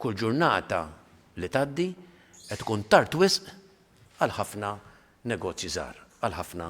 Kull ġurnata li tgħaddi qed ikun tard wisq għal ħafna negozji żgħar, għal ħafna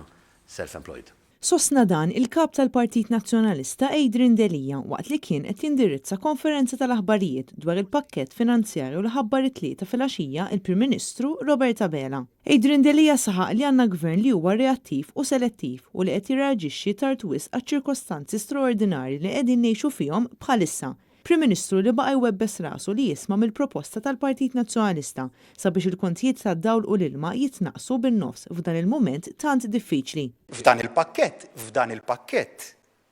self-employed. Sostna dan il-Kap tal-Partit Nazzjonalista Adrian Delia waqt li kien qed jindirizza konferenza tal-aħbarijiet dwar il-pakkett finanzjarju li ħabbar it-Tlieta filgħaxija il-Prim Ministru Robert Abela. Adrian Delia saħaq li għandna Gvern li huwa reattiv u selettiv u li qed jirreaġixxi tard wisq għaċ-ċirkostanzi straordinarji li qegħdin ngħixu fihom bħalissa. Prim Ministru li baqa' jwebbes rasu li jisma' mill-proposta tal-Partit Nazzjonalista sabiex il-kontijiet tad-dawl u l-ilma jitnaqqsu bin-nofs f'dan il-mument tant diffiċli. F'dan il-pakkett, f'dan il-pakkett,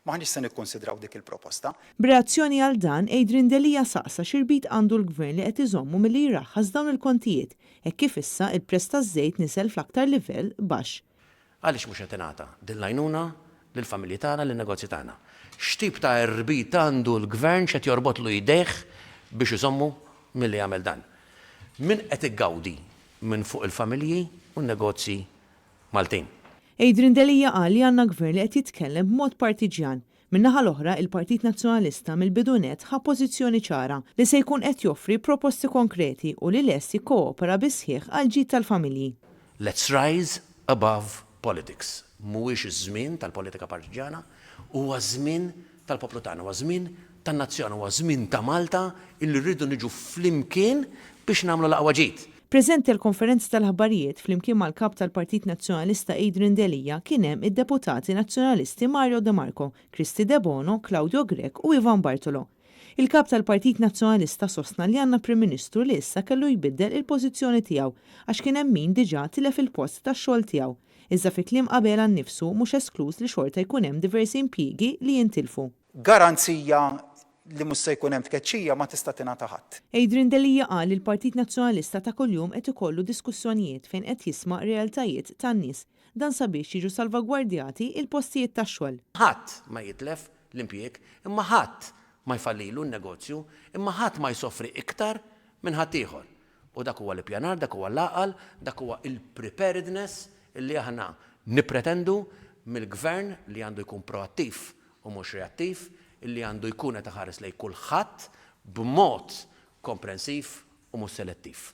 m'aħniex se nikkunsidraw dik il-proposta. B'reazzjoni għal dan, Adrian Delia saqsa x'irbit għandu l-Gvern li qed iżommu milli jraħħas dawn il-kontijiet, hekk kif issa il-prezz taż-żejt niżel fl-aktar livell baxx. Għaliex mhux qed tingħata din l-għajnuna lill-familji tagħna, lin-negozji tagħna? X'tip ta' irbit għandu l-Gvern, x'qed jorbotlu jdejh biex iżommu milli jagħmel dan? Min qed igawdi minn fuq il-familji u n-negozji Maltin? Adrian Delia qal li għandna Gvern li qed jitkellem b'mod partiġjan. Min-naħa l-oħra, il-Partit Nazzjonalista mill-bidu nett ħa pożizzjoni ċara li se jkun qed joffri proposti konkreti u li lest jikkoopera bis-sħiħ għall-ġid tal-familji. Let's rise above politics. Mhuwiex iż-żmien tal-politika partiġjana, huwa ż-żmien tal-poplu tagħna, huwa ż-żmien tan-nazzjon, huwa ż-żmien ta' Malta illi rridu niġu flimkien biex nagħmlu l-aqwa ġid. Preżenti għall-konferenza tal-aħbarijiet flimkien mal-Kap tal-Partit Nazzjonalista Adrian Delia kien hemm id-Deputati Nazzjonalisti Mario De Marco, Kristy Debono, Claudio Grech u Ivan Bartolo. Il-Kap tal-Partit Nazzjonalista sostna li għandna Prim Ministru li issa kellu jbiddel il-pożizzjoni tiegħu għax kien hemm min diġà tilef il-post tax-xogħol tiegħu. Iżda fi kliem Abela nnifsu mhux eskluż li xorta jkun hemm diversi impjiegi li jintilfu. Garanzija li mhux se jkun hemm tkeċċija ma tista' tingħata ħadd. Adrian Delia qal li l-Partit Nazzjonalista ta' kuljum qed ikollu diskussjonijiet fejn qed jisma' realtajiet tan-nies. Dan sabiex jiġu salvagwardjati il-postijiet tax-xogħol. Ħadd ma jitlef l-impjieg, imma ħadd ma jfallilu n-negozju, imma ħadd ma jsofri iktar minn ħaddieħor. U dak huwa l-ippjanar, dak huwa l-għaqal, dak huwa il-preparedness illi aħna nippretendu mill-Gvern li għandu jkun proattiv u mhux reattiv, illi għandu jkun qed iħares lejn kulħadd b'mod komprensiv u mhux selettiv.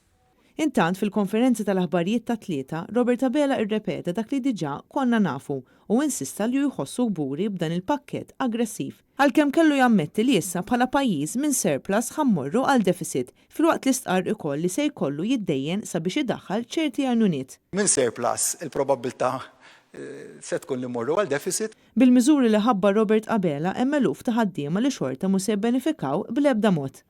Intant, fil-konferenza tal-aħbarijiet tat-Tlieta, Robert Abela rrepeta dak li diġà konna nafu u insista li hu jħossu kburi b'dan il-pakkett aggressiv. Għalkemm kellu jammetti li issa bħala pajjiż minn surplus ħa mmorru għal deficit, filwaqt li stqarr ukoll li se jkollu jiddejjen sabiex idaħħal ċerti għajnuniet. Minn surplus, il-probabbiltà se tkun li mmorru għal deficit. Bil-miżuri li ħabbar Robert Abela hemm eluf ta' ħaddiema li xorta mhux se jibbenefikaw bl-ebda mod.